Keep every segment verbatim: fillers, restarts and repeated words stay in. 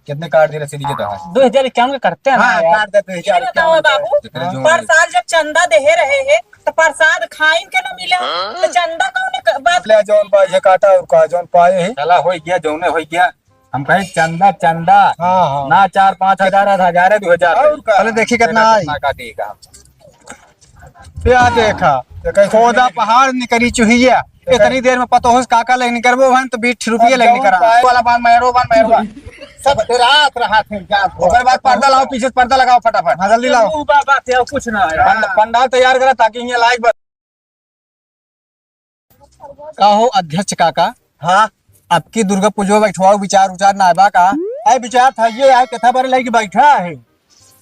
कितने काट दे रसीद ये तो है। दो हजार इक्यावन के करते हैं ना हाँ, यार। काट दे दो हजार ये बताओ बाबू, जितने जो प्रसाद जब चंदा देहे रहे हैं, तो प्रसाद खाइन के ना मिला, तो चंदा कौन क-, बात ले जौन पाए है काटा और का जौन पाए है। चला, हो गया, जौने हो गया। हम कहे चंदा, चंदा। हाँ, हाँ। ना चार पाँच हजार, आज हजार है, दो हजार। और का? पहले देखी कितना आई। कितना काटेगा। या देखा, खोदा पहाड़ निकरी चुहिया। इतनी देर में पतोहस काका लेके निकरबो हन तो बीस रुपये लेके निकरा। वाला बांध, मैरो बांध, मैरो बांध। सब रात रहा थे, जा। ओकर बाद पर्दा लाओ, पीछे से पर्दा लगाओ फटाफट। हाँ, जल्दी लाओ। मुंह बा-, बात है, कुछ ना है। पंड-, पंडाल तैयार करा ताकि ये लाइव बन। का हो अध्यक्ष काका? हाँ। अब की दुर्गा पूजा बैठवाओ, विचार उचार ना बा का? अरे विचार था ये है, कथा बारे लेके बैठा है।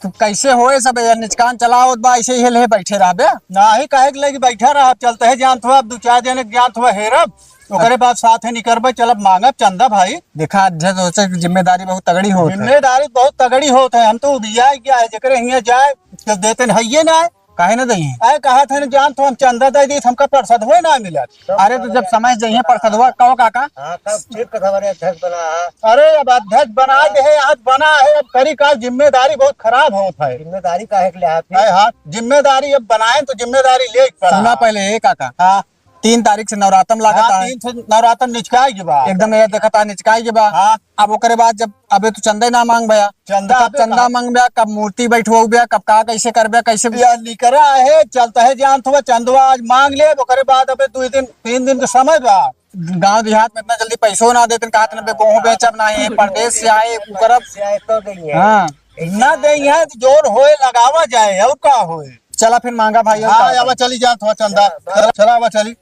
तो कैसे होए सब यार, निचकान चलावत बा, ऐसे ही ले बैठे रहबे? नाही, काहे के लेके बैठा रहा, चलते है जानत हुआ, अब दो चार जने के जानत हुआ हेरब, ओकरे बाद साथ है निकरबे, चलब मांगब चंदा भाई। देखा अध्यक्ष, सोचे कि जिम्मेदारी बहुत तगड़ी होत है। जिम्मेदारी बहुत तगड़ी होत है, हम तो उबिया गया है, जेकरे हियां जाए, तो देते नहीं है ना। काहे ना दई? अरे कहा थे ना, जान तो हम चंदा दे दी, हमका परसदवे ना मिला। अरे तो जब समय जइहे परसदवा, कहो काका। हाँ, तब फिर कथा बने अध्यक्ष बना है। अरे अब अध्यक्ष बना दे है, आज बना है, अब करी का, जिम्मेदारी बहुत खराब होत है। जिम्मेदारी काहे के ले आप? अरे हाँ, जिम्मेदारी अब बनाए तो जिम्मेदारी ले के पड़ा। सुना पहले, ए काका। हाँ। तीन तारीख से नवरातम लागत हाँ, है। तीन से नवरातम निचकाई के बा। एकदम ये देखत है, निचकाई के बा। हाँ। अब ओकरे बाद जब अबे तू चंदा ना मांग बया, चंदा तो कब अबे चंदा कहाँ? मांग बया, कब मूर्ति बैठवाऊ बया, कब का कैसे कर बया, कैसे या निकरा है, चलता है जान थोड़ा चंदवा आज मांग ले, ओकरे बाद अबे दो दिन, तीन दिन के समय बा। गांव देहात में इतना जल्दी पैसो ना देते, कहत ना बे, गोहूं बेचब ना, ये परदेस से आए, उ करब। से आए तो गई है। हाँ। ना दे यहाँ जोर होए, लगावा जाए, और का होए? चला फिर मांगा भाई, और हाँ, का आवा होए? चली जान थोड़ा चंदा। चला, चला, आवा चली।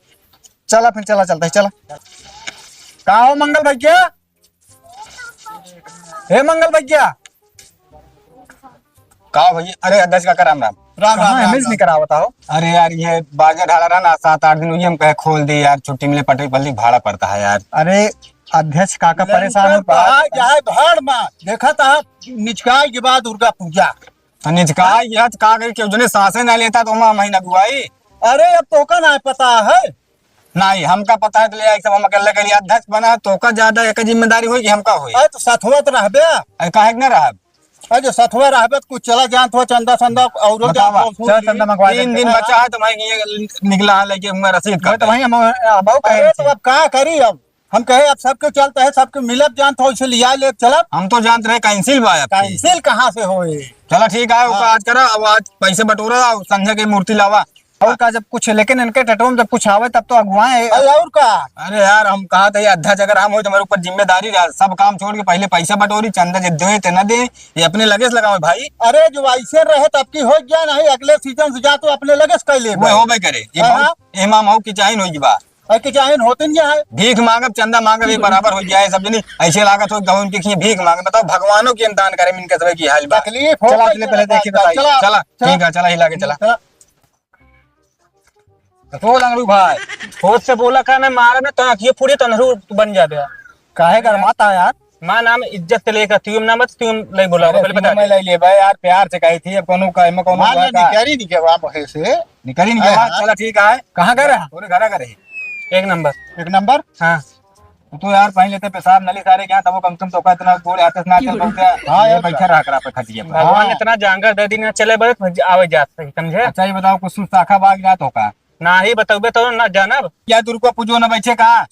चला फिर, चला, चलता है, चला। का हो मंगल भैया? हे मंगल भैया। का भैया? अरे अध्यक्ष काका राम राम। राम राम, कहाँ राम एमएस राम। नहीं करावत हो? अरे यार, ये बाजा ढाला रहा ना, सात आठ दिन हुई, हम कहे खोल दे यार, छुट्टी मिले, पटरी पल्ली भाड़ा पड़ता है यार। अरे अध्यक्ष काका परेशान हो, कहा जाए भाड़ में, देखा था निचकाई के बाद दुर्गा पूजा। तो निचकाई गया तो का करी, केहू जने सांसे ना लेता तो हम महीना बुआई। अरे अब तोका ना पता है। नहीं, हमका पता है तो ले आई सब, हम अकेले के लिए अध्यक्ष बना है, तोका ज्यादा एक जिम्मेदारी होई कि हमका होई? अरे तो सथवा तो रहबे। अरे काहे के ना रहब? अरे जो सथवा रहबे तो कुछ चला जान थोड़ा चंदा संदा और बतावा, चला चंदा मंगवा तीन दिन बचा है तो भाई ये निकला है लेके हुआ रसीद कर तो भाई हम, हम कहे अरे तो अब का करी अब? हम कहे, "अब सबके चलता है, सबके मिलब जानत हो, इसे लिया ले, चलब।" हम तो जानत रहे cancel बा आपकी। Cancel कहाँ से होए? चला ठीक है, हाँ। ओका आज करा, अब आज पैसे बटोरा, और संझा के मूर्ति लावा। और का, जब कुछ, लेकिन इनके टटो में जब कुछ आवे, तब तो अगुवाएं। अरे और का? अरे यार, हम कहा था, ये अध्यक्ष अगर हम होई, तो हमारे ऊपर जिम्मेदारी रहा, सब काम छोड़ के पहले पैसा बटोरी, चंदा जे दे, ते ना दे, ये अपने लगे से लगावे भाई। अरे, जो ऐसे रहे, तब की हो गया नहीं, अगले season से जा, तो अपने लगे से कर ले वो भाई। होबे करे, ये हाँ, बहुत हाँ। इमाम हो कि चाहे होई बा। अरे, कि चाहे होते नहीं है। भीख मांगब, चंदा मांगब, ये बराबर हो जाए सब जनी। ऐसे लागत हो गहूं के खिए भीख मांगे। बताओ, भगवानों की दान करे, इनके सबे की हाल बा। तकलीफ हो चला, गई, चले पहले चला, देखी, बताई। चला, चला। चला। ठीक है, चला, हिला के चला। चला। तो लंगड़ू भाई, होश से बोला का ना, मारा ना, तो आँखियों फूटी, तो अनहरू बन जाबे। काहे गरमाता है यार? माँ नाम इज्जत से लेकर तुम ना मत, तुम नहीं बोला, अरे, पहले बता तुम दे। नहीं ले भाई यार, प्यार से कही थी, अब कोनो का, मैं कोनो मार का ले, का? निकरी नहीं के बाप है से। निकरी नहीं के अरे बाप, हाँ। चला ठीक है। कहाँ घर है? पूरे घर घर है। एक नंबर। एक नंबर? हाँ। तू तो यार पहले तो पेशाब नली सारे क्या, तब कम से कम तो का इतना गोड़ आते ना क्यों? चल बहुत है। हाँ ये यार। बैठा रहा करा पे खटिया पर। भगवान हाँ। इतना जांगर दे दी ना, चले बस आवे जात सही, समझे? अच्छा ये बताओ, कुछ सुस्ताखा बाग जात हो का? ना ही बतौबे तो ना जानब। क्या दुर्गा पूजो ना बैठे का?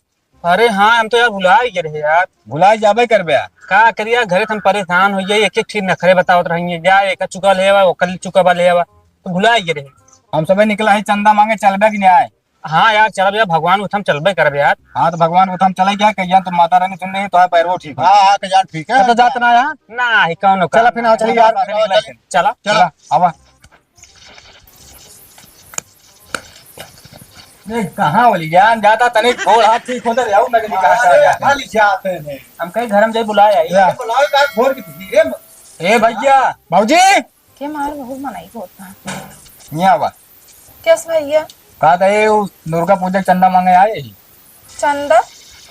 अरे हाँ, हम तो यार भुला ही गए रहे यार। भुला ही जाबे करबे यार। का करिया, घरे से हम परेशान हो गए, एक एक चीज नखरे बतावत रहेंगे, जा एक चुका ले आवा, वो कल चुका बा ले आवा, तो भुला ही गए रहे। हम सबे निकला है चंदा मांगे, चलबे कि नहीं आए? हाँ यार, चलब यार, भगवान उठम चलबे करब यार। हाँ, तो भगवान उठम चले क्या, कहिया तो माता रानी सुन रही, तो है पैरवो ठीक हो। हाँ, हाँ, कहिया ठीक है। तो जात ना यार। ना, ही कौन चला फिर, आओ, चलिए यार। चला। चला, आवा। नहीं, कहाँ बोली जान, जाता तनिक गोड़ हाथ ठीक होता, जाऊ ना, कहीं कहाँ अरे, चला जाता। खाली जाते हैं। हम कहीं घर में जाई बुलाए आई। या। बुलाओ, का घोर की धीरे में। ए भैया। बाबूजी। के मार बहुत मनाई होता। यहाँ बा। कैस भैया? का था ये, वो दुर्गा पूजा के चंदा मांगे आए ही। चंदा?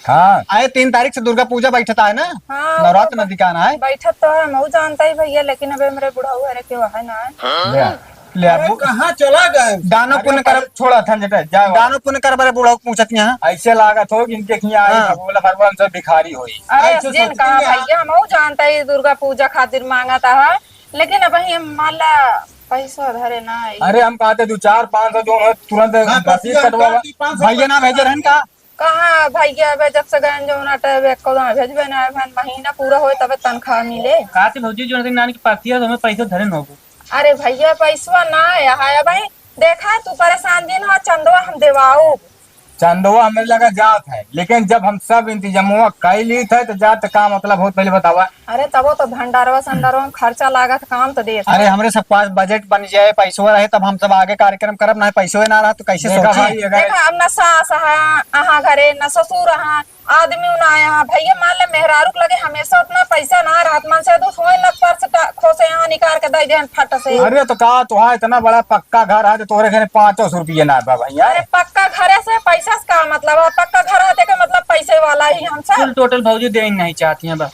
हाँ। आए, तीन तारीख से दुर्गा पूजा बैठता है ना? हाँ, नवरात्र वो नदी का ना है? बैठत तो है, मऊ जानता ही भैया, लेकिन अबे मेरे बुढ़ऊ है रे, के वह है ना है। ले आ। ले अरे, अब कहाँ चला गए? दानो अरे, पुण्य कर, छोड़ा था, जटा, जाओ। दानो पुण्य कर बरे बूढ़ा पूछत यहाँ। ऐसे लागत हो कि इनके हियाँ आई हाँ। भगोला भगवान सब भिखारी होई। अरे, आज से जिन सोचते कहा हैं भैया, हम जानता है दुर्गा पूजा खातिर मांगत है, लेकिन अबहीं हम मान ला पैसा धरे ना आई। अरे, हम कहते दो चार पाँच सौ जो है, तुरंत हाँ, रसीद कटवा। भैया ना भेजे रहन का? कहाँ भैया, अबे जब से गए जौन अटे, अबे एको दाना भेजबे ना, अबे महीना पूरा होए तबे तनख्वाह मिले। का से भौजी, जो नानी के पाती है, तो हमें पैसा धरे न होबो। अरे भैया, पैसवा ना आया है अबे। देखा, तू परेशान जिन हो, चंदवा हम देवाओ। चंदवा हमें लगा जात है, लेकिन जब हम सब इंतजामवा कई ली थे, तो जात का मतलब होत, पहले बतावा। अरे, तबो तो भंडारवा संडारवा में खर्चा लागत, काम तो देत अरे, है। हमरे सब पास बजट बन जाए, पैसवा रहे, तब हम सब आगे कार्यक्रम करब, ना पैसवे ना रहा, तो कैसे देखा सोचे? भाई, अगर देखा, अब ना सास है, अहाँ घरे, ना ससुर है, आदमी ना आया है। भैया, मान ले, मेहरारू के लगे हमेशा उतना पैसा ना रहत, मन से दो सोए न पर्स टा-, खोसे यहाँ निकाल के दे देहन फट से। अरे, तो का, तुहार इतना बड़ा पक्का घर है, तो तोहरे घरे पाँचों सौ रुपये ना बा भैया। अरे, पक्का घरे से पैसा से का मतलब है? पक्का घर है, देखे मतलब पैसे वाला ही हम सब। कुल टोटल भौजी दे ही नहीं चाहती हैं बस।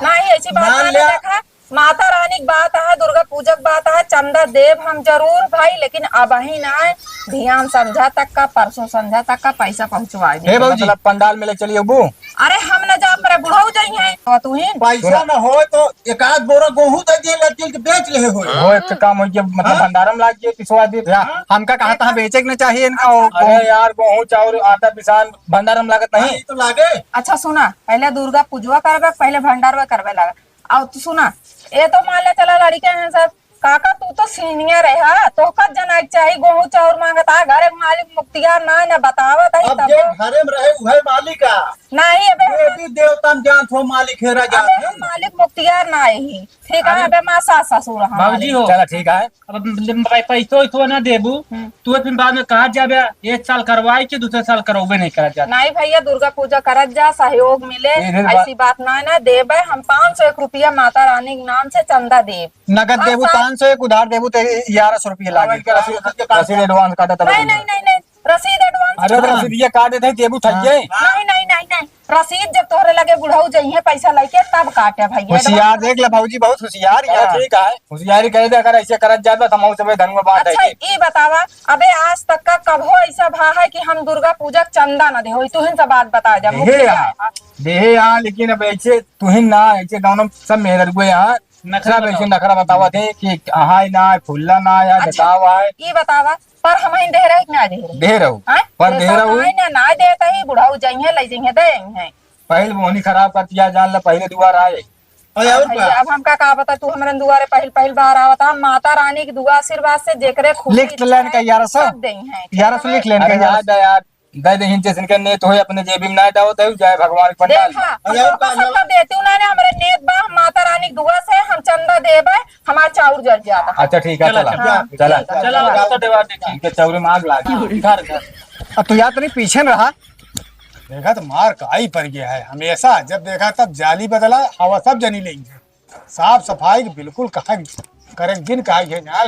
नहीं, ऐसी बात मान नहीं लिया। देखा, माता रानी की बात है, दुर्गा पूजा की बात है, चंदा देब हम जरूर भाई, लेकिन अबही ना है, ध्यान संझा तक का, परसों संझा तक का पैसा पहुँचवा दे। हे भौजी। मतलब पंडाल में ले चलिए अबू। अरे हम न जा पर बुढ़ऊ जाई हैं, तो तू ही। पैसा सुना। न हो तो एक आध बोरा गेहूं दे दिए, लग के बेच ले हो। हो एक काम हो गया, मतलब हाँ? भंडारम लाग गया, पिसवा दे। हाँ। हमका कहा था बेचे के न चाहिए इनका, वो अरे यार, गेहूं चाउर आटा पिसान भंडारम लागत नहीं। हाँ, ये तो लागे। अच्छा सुना, पहले दुर्गा पूजवा करबे, पहले भंडारवा करबे लगा। और तू सुना, ये तो मान ले चला लड़के हैं सब, काका तू तो सीनियर है, हाँ? तोहका जनाई के चाही, गेहूं चाउर मांगत आ, घर के मालिक मुख्तियार ना, ना बतावत है, अब तब जे घरे में रहे उहे मालिक आ। नहीं, अबे देवी देवता में जान थो मालिक हेरा जात अबे है। हम मालिक मुख्तियार ना ही, ठीक है, अरे अबे माँ सास ससुर हमारे। बाबूजी हो। चला ठीक है। अब पै-, पैसो वैसो ना देबू, हम्म। तू फिर बाद में कहा जाबे, एक साल करवाई के दूसरे साल करौबे नहीं करा जात। नहीं भैया, दुर्गा पूजा करत जा, सहयोग मिले, ये फिर बा- ऐसी बात ना, ना देबे, हम पाँच सौ एक रुपया माता रानी के नाम से चंदा देब। नगद देबू पाँच सौ, एक उधार देबू तो ग्यारह सौ रुपया लागे। रसीद, रसीद advance काटा तब नहीं, दूंगा। नहीं, नहीं, नहीं, रसीद advance अरे तो हाँ। रसीद ये काट देते हैं, देबू थक हाँ। गए। नहीं, नहीं, नहीं, नहीं, रसीद जब तोहरे लगे बुढ़ऊ जइहे पैसा लेके तब काटे भैया। होशियार देख ले भौजी, बहुत होशियार चलो है। ठीक है, होशियारी करे दे, अगर ऐसे करत जात बा तो हम सब धनुआ बांट अच्छा, देंगे। ई बतावा, अबे आज तक का कबो ऐसा भा है कि हम दुर्गा पूजा के चंदा न दे होई? तुहिन से बात बता जा, देहे मुखिया यार, है। देहे यार, लेकिन अब ऐसे तुहिन ना, ऐसे गाँव में सब मेहररुए यार, नखरा सब ऐसे बताओ। नखरा बतावत है कि अहाई ना है, फुल्ला ना है, अच्छा, बतावा है। ई बतावा, पर हम ही दे रहे कि ना दे रहे? दे रहो, हाँ? पर तो दे सब रहो। ना, ना देता ही बुढ़ऊ जइहे, ले जइहे, दे हैं। पहले मोहनी खराब कर दिया, जान ला, पहले दुआर आए। अरे और भैया, का? अब हमका का बता, तू हमरे दुआरे पहिल, पहिल बार आवत हा। माता रानी की दुआ आशीर्वाद से जेकरे खूब लिख इच्छा लेन का है, यार सब। सब देई हैं। यार सब लिख लेन का अरे यार। याद है यार, दे दे हिंचे सिनके नेत होए, अपने जेबी में ना डावत है, जाए भगवान के पंडाल में। देखा, अरे हम और का तो सब ना? कर देती हूँ, ना, ना, हमरे नेत बा, हम माता रानी की दुआ से हम चंदा देबे, हमार चाउर जर जाता। अच्छा ठीक है, चला, चला, चला। चला। चला, चला, चला, चला। इनके चाउर में आग लागी। घर, घर। अब तू यार तनी पीछे न रहा। देखा तो मार काई पर गया है, हमेशा जब देखा तब जाली बदला, हवा सब जनी लेंगे। साफ सफाई के बिल्कुल कहा करे दिन कहा है ना।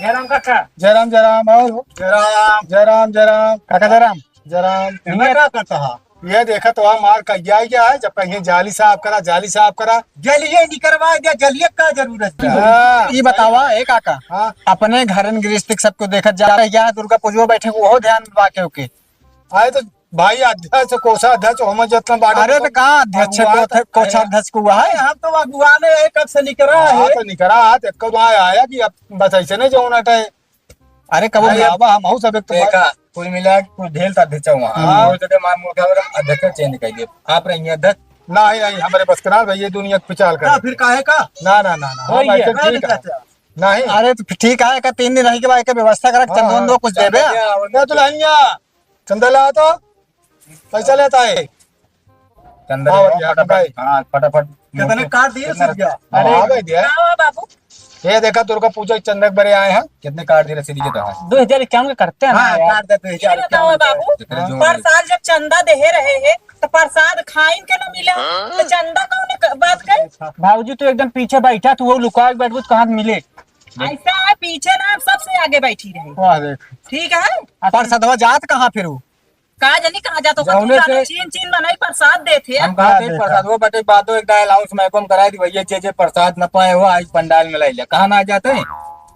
जयराम काका। जयराम, जयराम, और हो? जयराम। जयराम, जयराम। काका जयराम। जयराम। ये का करता है? ये देखा तो मार का गया, क्या है, जब कहीं जाली साफ करा, जाली साफ करा। जलिए निकरवा दे, जलिए का जरूरत है? हाँ। ये बतावा, ए काका, हाँ। अपने घरन गृहस्थी के सबको देखत जा रहा है, यहाँ दुर्गा पूजवा बैठे, वो ध्यान में बाके ओके। आए तो भाई अध्यक्ष, कोषाध्यक्ष, हम जितना बाटे अरे तो तो का अध्यक्ष, अगुआ कोष-, तो है। कोषाध्यक्ष को हुआ है? अरे हम तो अगुआ ने एक अब से निकरा हाँ, है। तो निकरा है, तो एक बार आया कि अब बस ऐसे नहीं जो उन्हें अरे कबो अरे, बुलावा, हम हूँ सब एक तो देखा, कुल मिला के कुल ढेल था अध्यक्ष वहाँ। हाँ। और जगह मार मुर्गा वाला अध्यक्ष change कर दिए। आप रहिए अध्यक्ष। नहीं, नहीं, हमारे बस करा भैया, दुनिया के पिचाल कर। ना, फिर काहे का? ना, ना, ना, ना, हम वही है। ऐसे ठीक है। नहीं। अरे तो ठीक है, एक तीन दिन रह के बाद एक व्यवस्था करा, हाँ, चंदन हाँ, दो कुछ देबे। चंदा क्या, क्या दुल्हनिया? चंदा ला तो। पैसा लेता है। चंदा हाँ, ले भैया, फटाफट, भाई। हाँ, फटाफट। कितने काट दिए कितना रसीद क्या? हाँ, अरे, आ गए दिया। का हुआ बाबू? ये देखा, दुर्गा पूजा चंदा के बरे आए हैं। कितने काट दिए रसीद के तो है? दो हजार इक्यावन के करते हैं ना हाँ, यार। काट दे, दो हजार इक्यावन ये बताओ बाबू, जितने हाँ। जो पर साल जब चंदा देहे रहे हैं, तो प्रसाद खाइन के न मिला, तो चंदा कौन क-, बात करे? भाऊजी, तू एकदम पीछे बैठा, तू वो लुका के बैठबू, तो कहाँ मिले? ऐसा है, पीछे ना, हम सबसे आगे बैठी रहे। वाह, देख। ठीक है? प्रसादवा जात कहाँ फिर वो? का जानी कहाँ जात होगा, जौने तू जानो, से चीन, चीन बनाई प्रसाद देत है। हम कहा थे, प्रसाद वो बटे बात हो, एक दाल आउंस में कम कराई दी भैया, जे, जे प्रसाद न पाए हो, आज पंडाल में लाई ले। कहाँ ना जाते हैं?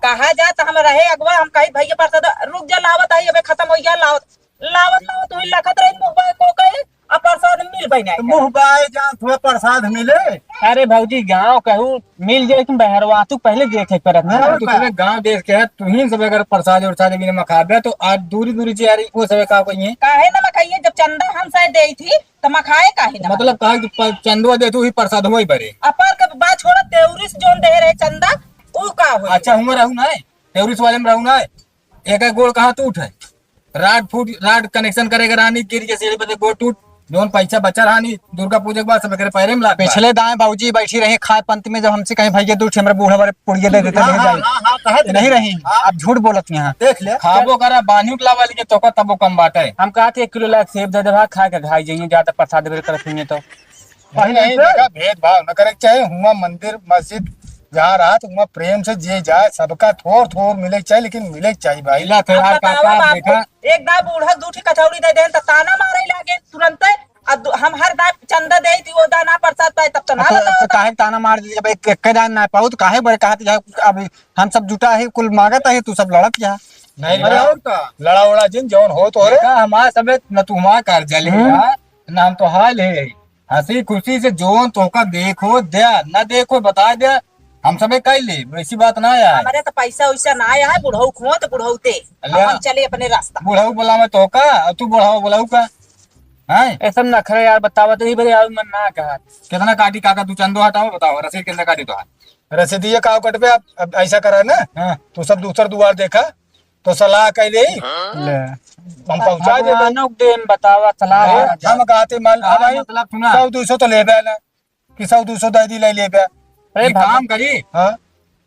कहा जात हम रहे अगवा, हम कही भैया प्रसाद रुक जा, लावत आई, अबे खतम होइ गया, लावत, लावत, लावत, वही लखत रही मुँह बाय को कही, अब प्रसाद मिल बही नहीं। तो मुँह बाय जान थोड़ा प्रसाद मिले। अरे भौजी, गाँव कहू मिल जाए, तुम बहरवा, तू पहले देखे परत ना। हाँ, तू तुम्हें गाँव देख के है, तू ही सब अगर प्रसाद उरसाद बिना मखाबे, तो आज दूरी दूरी से यार, वो सब का कोई है? काहे ना मखाइए, जब चंदा हम साथ देई थी, तो मखाए काहे ना? मतलब कहा कि प-, चंदवा दे तू ही प्रसाद हुआ ही बरे। अपर के बा छोड़ा, तेउरिस जोन दे रहे चंदा, ऊ का होई? अच्छा, हुआ रहू ना है, तेउरिस वाले में रहू ना है, एक एक गोड़ कहाँ टूट है, राड फूट, राड connection करेगा रानी, गिर के सीढ़ी पर गोड़ टूट, जौन पैसा बचा रहा नी, दुर्गा पूजा के बाद सब एकरे पैरे में लाग बा। पिछले दाएं बाबूजी बैठी रही खाए पंत में, जब हमसे कहीं भैया दू ठे हमरा बूढ़ा बारे पुड़िया दे देते, हाँ, ले हाँ, जाए। हाँ, हाँ, कहे तो नहीं रही, हाँ। अब झूठ बोलत यहाँ। देख ले। खाबो करा, बान्हियो के लावा लीजिए, तोका तबो कम बाटे। हम कहा थे एक किलो लायक सेब दे दे भाई, खाए के घाई जाइए, ज्यादा प्रसाद बेर करत हुए तो। पहले नहीं, से देखा, भेदभाव न करे के चाहे। हुआ मंदिर, मस्जिद जहाँ रहत, हुआ प्रेम से जे जाए, सबका थोर थोर मिले के चाहे, लेकिन मिले के चाहे भाई। मिला तो अब यार बतावा काका, बाबू, देखा। एक दाव बूढ़ा दू ठी कचौड़ी दे देन त ताना मारे लागे तुरंते। अब दु-, हम हर दाव चंदा दे थी, वो दाना प्रसाद पाए, तब तो ना तो, बतावा तो काहे ताना मार दी? जब एक, एक दान ना पाऊ तो काहे बड़े कहत जा, अब हम सब जुटा है, कुल मांगत है, तू सब लड़त जा। नहीं अरे लड़ा, और का? लड़ा उड़ा जिन जौन हो तो रे। देखा, हमार समेत न तू हमार कर जले हम्म। ना, ना हम तो हाल है। हँसी खुशी से जोन तोहका देखो द्या, ना देखो बता द्या, हम सबे कइ ले, वैसी बात ना आय। हमरे तो पैसा वैसा ना आय, बुढ़ऊ खुआ तो बुढ़ऊ ते। अल्लाह। हम चले अपने रास्ता। बुढ़ऊ बोलावे तोहका, और तू बुढ़ऊ बोलाऊ का? हैं? ए सब नखरे यार, बतावा तो ही बरे, आवे मन ना कहा। कितना काटी काका, तू चंदो हटाओ, बताओ, रसीद कितना काटी तो है? रसीद ये काव कटबे, अब, अब ऐसा करा ना, हाँ। तू सब दूसर दुआर देखा, तो सलाह कइ ले। ले। हम पहुँचा देबे। भगवानों के देन बतावा, सलाह अरे, है। हम कहते मान, हाँ, अब भाई, मतलब सुना। सौ दू सौ तो लेबे ना, कि सौ दू सौ दे दी, ले लेबे। अरे एक बाबा। काम करी। हाँ।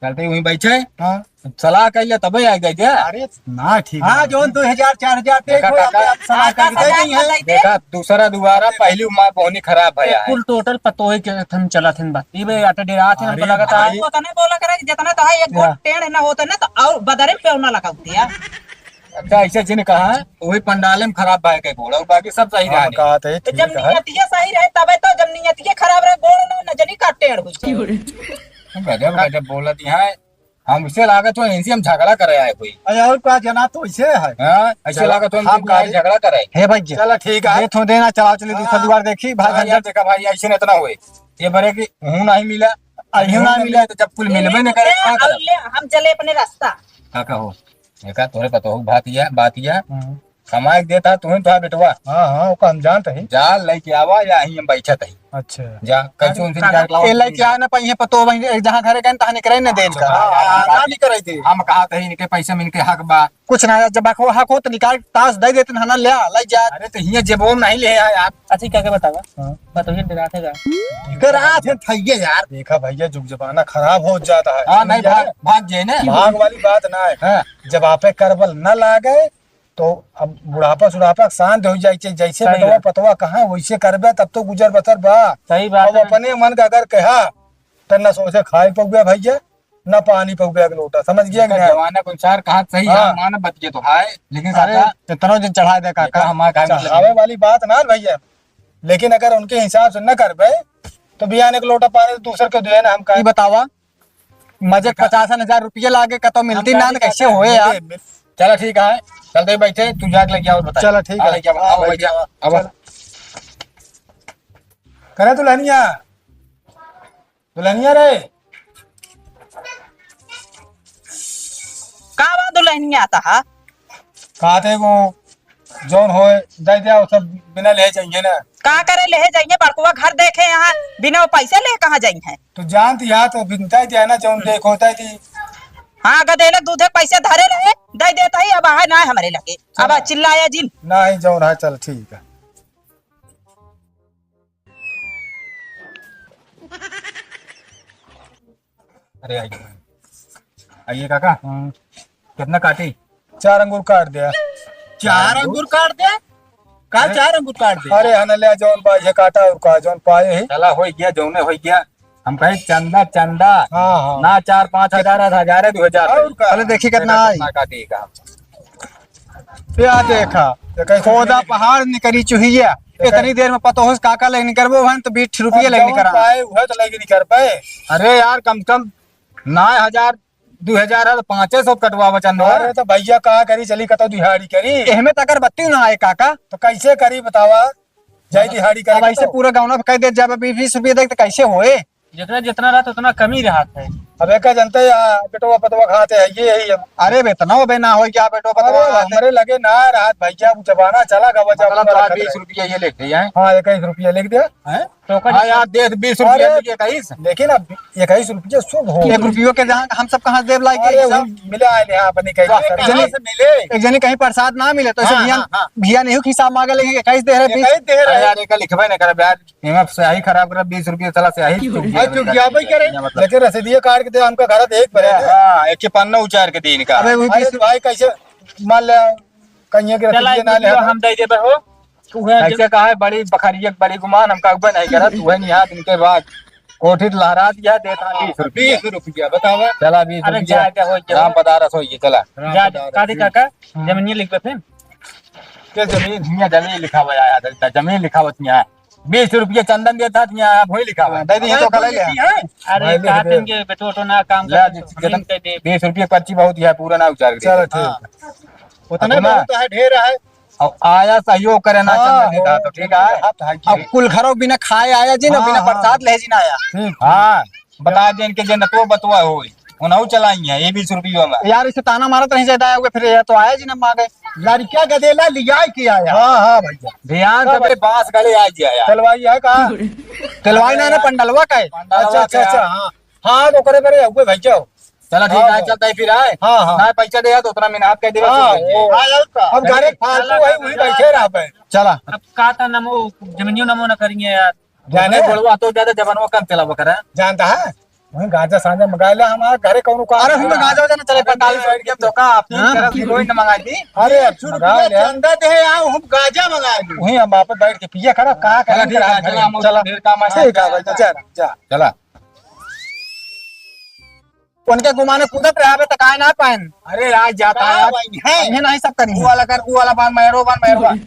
चलते वहीं बैठे। हाँ। सलाह कइ ले तबे आ गए क्या? अरे, ना, ठीक हाँ, है। जौन दो हजार, चार हजार दे, देखा कोई काका, आप, आप सलाह काका, करके सलाह दे दी है। दे दे। देखा, दूसरा दोबारा पहली माँ बोहनी खराब भया है। कुल total पतोहे के थन चला थन बात। ई बे आटे डेरा थे, हमको अरे लगा था। भाई। वो तने बोला करे कि जितना तो है, एक गोट टेढ़ ना होता ना, तो और बदरे पे ना लगावती है। अच्छा, ऐसे जिन कहा, वही पंडाले में खराब भाई के गोड़, और बाकी सब सही हम रहा। कहा थे, तो जब ठीक है। नियतिया सही रहे, तबे तो, जब नियतिया खराब रहे, गोड़ ना, न जनी का टेढ़ हो जाए। गजब, गजब बोलत है। हमसे लागत हो, इनसे हम झगड़ा करे आए कोई। अरे और का जना तो इसे है। हाँ, ऐसे चला, लागत हो, हम हम का झगड़ा करे। हे भाई जी। चला, ठीक है। ये थो देना, चलाओ, चलिए, दूसरा हाँ। दुआर देखी, भाई हाँ, यार, झंझट। देखा भाई, ऐसे न इतना होए। ये बरे कि हूँ नहीं मिला, अरे हूँ नहीं मिला, तो जब कुल मिलबे न करे, ए, का और करब? ले, हम चले अपने रास्ता। का कहो? देखा, तोरे पतोहू बात या, बात या। हम्म। कमाए के देता, तू ही तो बेटवा। हाँ, हाँ, ओका हम जानत हई। जा, लइके आवा, या यहीं हम बैठत हई। अच्छा। जा, कैसे उनसे काका, निकाल के लावा। ए, लइके आ ना पाई है, पतोह वहीं, जहाँ घरे गए, तहाँ निकरे न देन का। हाँ, हाँ, हाँ, ना निकरे दे। हम कहा थे, इनके पैसे में इनके हक बा। कुछ ना, जब हक हो, हक हो, तो निकाल, ताश दे देते, ना, ना, ले आ, ले जा। अरे, तो हियाँ जेबो में नहीं ले आया यार। अच्छा, क्या, क्या बतावा? हाँ। बताइए, डराते का? डराते थइये यार। देखा भैया, जुग जमाना खराब हो जाता है। हाँ, नहीं, समझ गया? भाग, भाग जाए ना। भाग वाली बात ना है। हाँ। जब आपे करबल न लागे, तो अब बुढ़ापा सुढ़ापा शांत हो जाए, जैसे सही बेटवा बात। पतवा कहाँ वैसे करबे, तब तो गुजर बसर बा। सही बात अब है। अपने मन का अगर कहा, तो न सोचे खाए पउबे भैया, न पानी पउबे एक लोटा, समझ गया कि देखा, नहीं? जमाना के अनुसार कहा सही है, हाँ। मान बच गए तो हाय, लेकिन अरे, काका, इतना दिन चढ़ा दे काका। देखा, हमारे घर में चढ़ावे लगे। वाली बात ना भैया, लेकिन अगर उनके हिसाब से न करबे, तो बिहान एक लोटा पानी दूसर के दे ना हम ये कहे। बतावा, मजे अच्छा। पचासन हजार रुपया लागे, कतौ मिलती हम ना, गाड़ी कैसे का होए यार? मिले, मिल- चला ठीक है, चलते बैठे, तू जाके लेके आओ, बता। चला ठीक हाँ, है। लेके आओ, हाँ, आओ, बैठ बैठ जाओ, जाओ, अब चल। करे दुल्हनिया, दुल्हनिया रे। का बा दुल्हनिया तहा? कहते वो जौन होए, दे दे, वो सब बिना ले जाइए ना। का करे ले जाइए, बड़कुआ घर देखे यहाँ, बिना वो पैसे ले कहाँ जाई है? तो जानती है, तो बिनता ही दिया ना, जौन देख होता ही थी। हाँ, गदेले दूधे पैसे धरे रहे, दे देता ही, अब आए ना हमरे लगे, अब चला। चिल्लाया जिन। नहीं, जौन है, चल, ठीक है। अरे, आइए। आइए, काका। हाँ। कितना काटी? चार अंगूर काट दिया। चार अंगूर काट दे? का अरे। चार अंगूर काट दे? अरे, हन ले, जौन पाए है काटा और का, जौन पाए है। चला, हो गया, जौने हो गया। हम कहे, चंदा, चंदा। हाँ, हाँ। ना चार, पाँच हजार, आधा हजार है, दो हजार और है। का? चलो, देखी कितना आई। कितना काटी का? या देखा, देखा, खोदा पहाड़ निकरी चुहिया। देखा। इतनी देर में पतोहस काका लेके निकरबो हन तो बीस रुपये अब लेके जौन निकरा। पाए, उहे तो लेके निकर पाए। अरे यार, कम से कम नौ हजार, दुइ हजार है तो पाँचे सौ कटवावा चंदवा। अरे तो भइया का करी, चली कतौ दिहाड़ी करी। एहमे तो अगरबत्ती ना आए काका। तो कैसे करी बतावा, जाई दिहाड़ी करी अब ऐसे कतौ। पूरा गौना कह दे जाबे बीस बीस रुपया देख तो कैसे होए? जेकरा जितना रहत उतना कमी रहत है। अब एका जनते या बेटवा पतवा खाते हैं, ये यही हम। अरे बेतना हो बे ना हो क्या बेटवा अरे पतवा खाते? हमरे लगे ना रहत भइया, वो जमाना चला गवा, मतलब जमाना तो आज रखत बीस रहे। रुपया ये लेके आए। हाँ, इक्कीस रुपया लिख दिया। हैं? तो ओकर हाँ यार, दे दे, बीस रुपया अरे, लिख के कहीस। लेकिन अब इक्कीस रुपया शुभ हो। एक रुपयो के जहाँ हम सब कहाँ देब लाइके अरे, सब? वही मिले आए ले, हाँ, अपने कहीं वाह, से। एक जनी, कहाँ से मिले? एक जनी कहीं प्रसाद ना मिले तो ऐसे हाँ, भिया, हाँ, हाँ। भिया नहीं हिसाब मांगे लेकिन इक्कीस दे रहे, बीस। इक्कीस दे रहे। अरे यार, एक लिखबे ना करे यार। एमा स्याही खराब करब, बीस रुपया चला स्याही चुक गया। अरे चुक गया भाई, करे। मतलब। लेकिन रसीदिया काट के दे, हमका घर देख पड़े। हाँ, एक के पन्ना उचार के दे इनका। अबे वो अरे बीस भाई, कैसे मान ले, कहिए के चला रसीदिया एक ना ले रुपया हम। हम दे देबे हो। तू है कैसे जब कहा है, बड़ी बखरिया, बड़ी गुमान, हमका उबे नहीं करत, तू है नहीं हाथ इनके बाद। कोठी लहरा दिया, देता बीस रुपया। बीस रुपया, बतावा। चला बीस अरे रुपया। जा, जा, हो गया। राम पधारस हो ये, चला। राम जा, पधारस। का दे काका? हम्म। जमीनिया लिखबे फिर? के जमीन? हियाँ जमीन लिखावा आया था, जमीन लिखावत हियाँ। बीस रुपया चंदन देता था, हियाँ आप वही लिखावा। हाँ, दे दी, तो कल ले। अरे, भाई, लिख का दे। दिन के बेटो, तो ना काम ले, करते, जिस-, तो हम जितना, दे दे। बीस रुपया पर्ची बहुत ही है, पूरा ना उचार के चलो, दे। ठीक। हाँ। उतना अपना बहुत है, ढेर है। अब आया सहयोग करे ना हाँ, चंदन देता, तो ठीक है। हाँ, हाँ, अब कुल घरों बिना खाए आया जी ना, हाँ, बिना हाँ। प्रसाद ले जी ना आया। ठीक, ठीक। हाँ। बता देन के जे नतवा बतवा होई, उनहु चलाई है, ये बीस रुपया में। यार, इसे ताना मारत रही जाता है, फिर ये तो आया जी ना मांगे। लड़किया गदेला लियाई के आया। हाँ, हाँ भैया। ध्यान से हाँ भाई। मेरे बांस गले आ जाए यार। तेलवाई है का? तेलवाई ना, ना, पंडलवा का है। पंडलवा अच्छा, अच्छा, का। अच्छा, हाँ। हाँ, तो करे, करे, हुए भैया। चला ठीक हाँ, है, हाँ। चलता है फिर आए। हाँ, हाँ। ना पैसा दे तो उतना मेहनत कर देगा, हाँ, सो वो। हाँ, यार का। अब घरे फालतू है, वही बैठे रह पे। चला। अब का था नमो, जमीनियो नमो ना करेंगे यार। जाने? गोड़वा तो ज्यादा जबनवा कम चलावा करे। जानता है? वहीं गांजा सांजा मंगा ले, हमारे घरे कौनो काम अरे, हम तो ना। गांजा वाजा ना चले, अरे, पैंतालीस नहीं, रुपया तो का, आप हाँ? तीन तरह की कोई ना मंगा दी। अरे, अब मंगा ले। चंदा दे आओ, हम गांजा मंगा ली। वहीं हम आप बैठ के पिया करा, का चला, करेंगे ठीक है, रात चला, में? हम चला। ढेर काम है, ठीक है, चला। भाई, जा, जा। चला। उनके गुमाने कूदत रहे, अबे तकाए ना पाएन। अरे, आज जाता है, आज। भाई, है। इन्हें नहीं सब करेंगे। वो वाला कर, वो वाला बांध, मैरो बांध, मैरो बांध।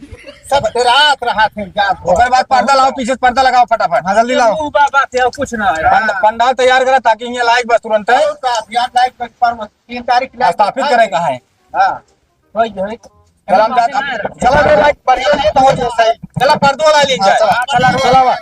सब रात, रात है, जान। ओकर बाद पर्दा लाओ, पीछे से पर्दा लगाओ फटाफट। हाँ, जल्दी लाओ। वो बा-, बात है, कुछ ना है। पंड-, पंडाल तैयार करा, ताकि इन्हें लाइक बस तुरंत है। और का, यार, लाइक बस पर तीन तारीख की लाइक स्थापित है। करेगा है। हाँ। वही, वही। चला, हम जाता, चला रे, लाइक बढ़िया है, बहुत सही। चला, पर्दो वाला ले जाए। चला, चला, चला, चला।